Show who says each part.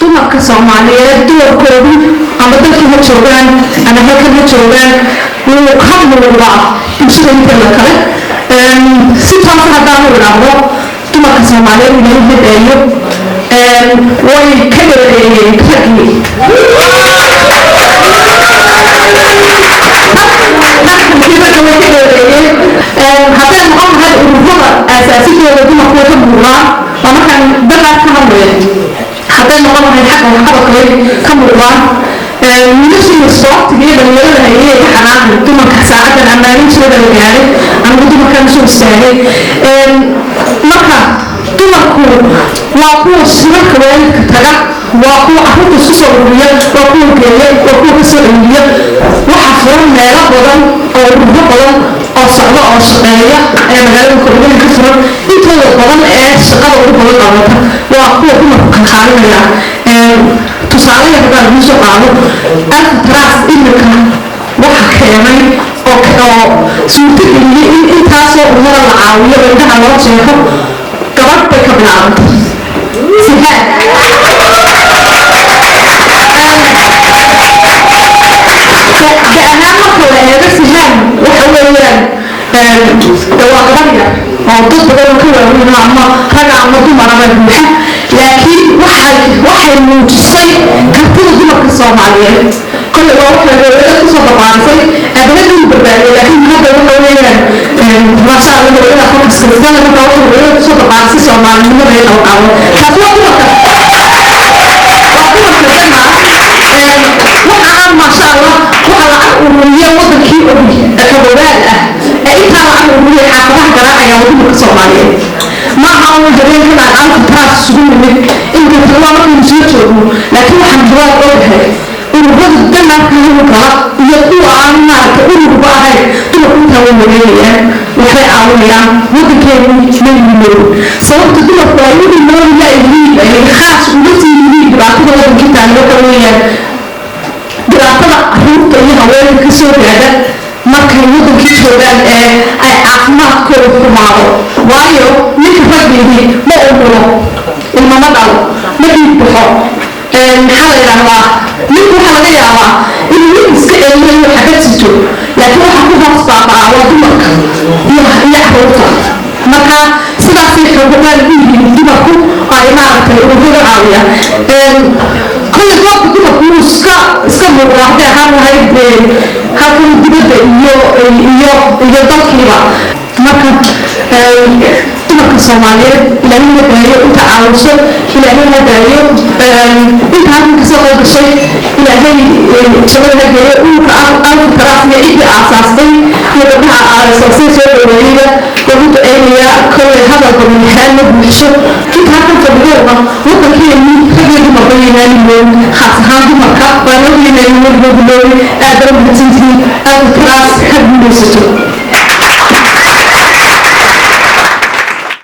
Speaker 1: Dumarka Soomaaliyeed dumarkoodu ama dalkii ha joogaan ama halkan ha joogaan, wuu ka muuqdaa bulshada inteeda kale. Si toosa haddaan u idhaahdo, dumarka Soomaaliyeed, Ilaahay hadeeyo, way ka dheereeyeen raggii. Tartankii ragga way ka dheereeyeen. Hadday noqon lahayd ururada aasaasidooda, dumarku way ka muuqdaan, waa markaan dalaar ka hadlaya. Hadday noqon lahayd xagga waxqabadka, way ka muuqdaan. Wiilashii soobtiga iyo dhalinyarada hayay ka xanaaqay dumarka saacadan ammaanin jirada la gaaray, anigu dumarkan soo istaagay. Marka dumarku waa kuwa shirarka waalidka taga, waa kuwa carruurta isku soo ururiya, waa kuwa geeya, waa kuwa ka soo celiya. Waxaa furan meelo badan oo ururo badan oo socda oo shaqeeya ee magaalada Copenhagen ka furan. Intooda badan ee shaqada ugu badan qabata waa kuwa dumarku kalkaalinaya. Tusaale yar haddaan idiin soo qaado, Alfa Tras imika waxa keenay oo suurtageliyey in intaasoo ururada la caawiyo oo indhaha loo jeexo, gabadh bay ka bilaabantay, Sihaad. Da ahaan marka la eego, Sihaan waxa weeyaan de waa gabadh yar oo dad badan oo ka waaweyn ama raga ama dumaraba buuxa, laakiin waxay muujisay kartida dumarka Soomaaliyeed. Kolley waa wax hooyada kusoo barbaarisay, aabahada uu barbaariyay, laakiin hadda waxa weeyaan, maasha Allah, hooyada focuska marka waxa hooyada kusoo barbaarisay Soomaalinimada ee qalqaabo. Taas waa dumarka, waa dumarka Denmark. Waxaana, maasha Allah, waxa lacag ururiya wadankii ogi xogoogaal ah ee intaa lacag ururiya xaafadaha garaacaya waa dumarka Soomaaliyeed. Maaha un habeenkan aan Alfa Tras isugu nimid inta talwaa markaynu soo joogno, laakiin waxaan jawaab ogahay ururada Denmark gala iyo kuwa aan maaragtay ururba ahayn, dumarku intaa way wareegayaan, waxbay caawinayaan. Wadankeenu ma ilmoobin. Sababta dumarku ay u ilmoobi la-yihiin, ay khaas uga sii yihiin dhibaatada wadankii taali, waxa weeyaan dhibaatada caruurta iyo haweenka ka soo gaadha markay wadankii joogaan ee ay caafimaadkooda xumaado. Waayo, ninka raggiihi ma umulo, ilma ma dhalo, ma dhiig baxo. Maxaa la yidhaahdaa, ninku waxaa laga yaabaa inuu nin iska celinayo xabad sito, laakiin waxa ku hoos baaba'aa waa dumarka iyo caruurta. Marka sidaasay xoogagaan u yihiin dumarku ay maaragtay ururada caawiya. Kolley doorka dumarku wuu iska muuqdaa, hadday ahaan lahayd halkan dibadda iyo dalkiiba. Marka dumarka Soomaaliyeed, Ilaahay ha daayo inta caawiso, Ilaahay ha daayo inta halkan kasoo qayb gashay, Ilaahay jannada ha geeyo. Ururka Alfa Taraas iyo ciddii aasaastay iyo gabdhaha aasaasay soo dhaweeyeyba lagu duceynayaa. Kolley hadal badan xeel ma buuxsho. Inta halkan fadhidowna, wadankeeni rag iyo dumarba yaynaan iloobin, khaas ahaan dumarka waa loo yaynaan weligood iloobin. Aad baa mahadsantihiin. Alfa Taraas ha guuleysato.